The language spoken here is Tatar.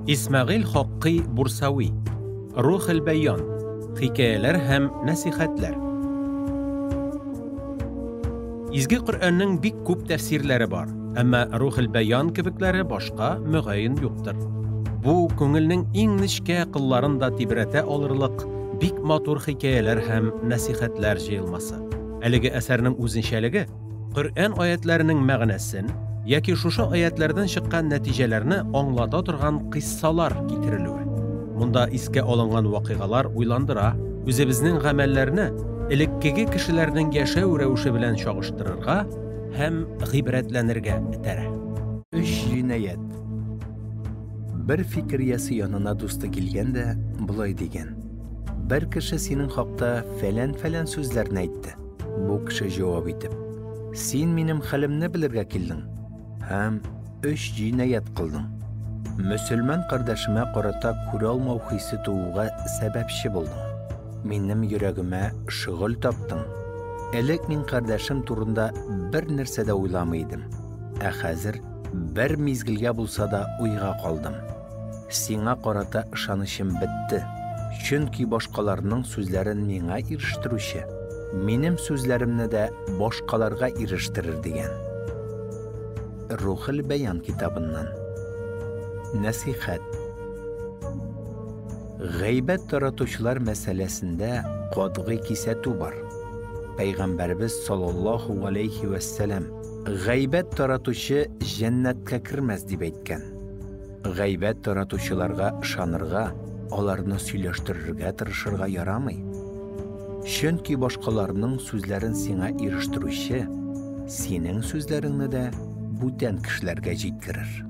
Исмәгыйль Хаккый Бурсави. Рухел-бәян. Хикәяләр һәм нәсыйхәтләр. Изге Коръәннең бик күп тәфсирләре бар, әмма Рухел-бәян кебекләре башка, мөгаен, юктыр. Бу, күңелнең иң нечкә кылларын да тибрәтә алырлык бик матур хикәяләр һәм нәсыйхәтләр җыелмасы. Әлеге әсәрнең үзенчәлеге, Коръән аятьләренең мәгънәсен яки шушы аятьләрдән чыккан нәтиҗәләрне аңлата торган кыйссалар китерелүе. Монда искә алынган вакыйгалар уйландыра, үзебезнең гамәлләрне элеккеге кешеләрнең яшәү рәвеше белән чагыштырырга һәм гыйбрәтләнергә этәрә. Өч җинаять. Бер фикер иясе янына дусты килгән дә болай дигән: Бер кеше синең хакта фәлән-фәлән сүзләрне әйтте. Бу кеше җавап итеп, Син минем хәлемне белергә килдең һәм өч җинаять кылдың. Мөселман кардәшемә карата күрә алмау хисе тууга сәбәпче булдың. Минем йөрәгемә шөгыль таптың. Элек мин кардәшем турында бер нәрсә дә уйламый идем. Ә хәзер бер мизгелгә булса да уйга калдым. Сиңа карата ышанычым бетте, чөнки башкаларның сүзләрен миңа ирештерүче, минем сүзләремне дә башкаларга ирештерер, дигән. Рухел бәян китабыннан. Нәсыйхәт. Гайбәт таратучылар мәсьәләсендә катгый кисәтү бар. Пәйгамбәребез саллаллаһу галәйһи вәссәлам, Гайбәт таратучы җәннәткә кермәс, дип әйткән. Гайбәт таратучыларга ышанырга, аларны сөйләштерергә тырышырга ярамый. Чөнки башкаларның сүзләрен сиңа ирештерүче, синең сүзләреңне дә бүтән кешеләргә җиткерер.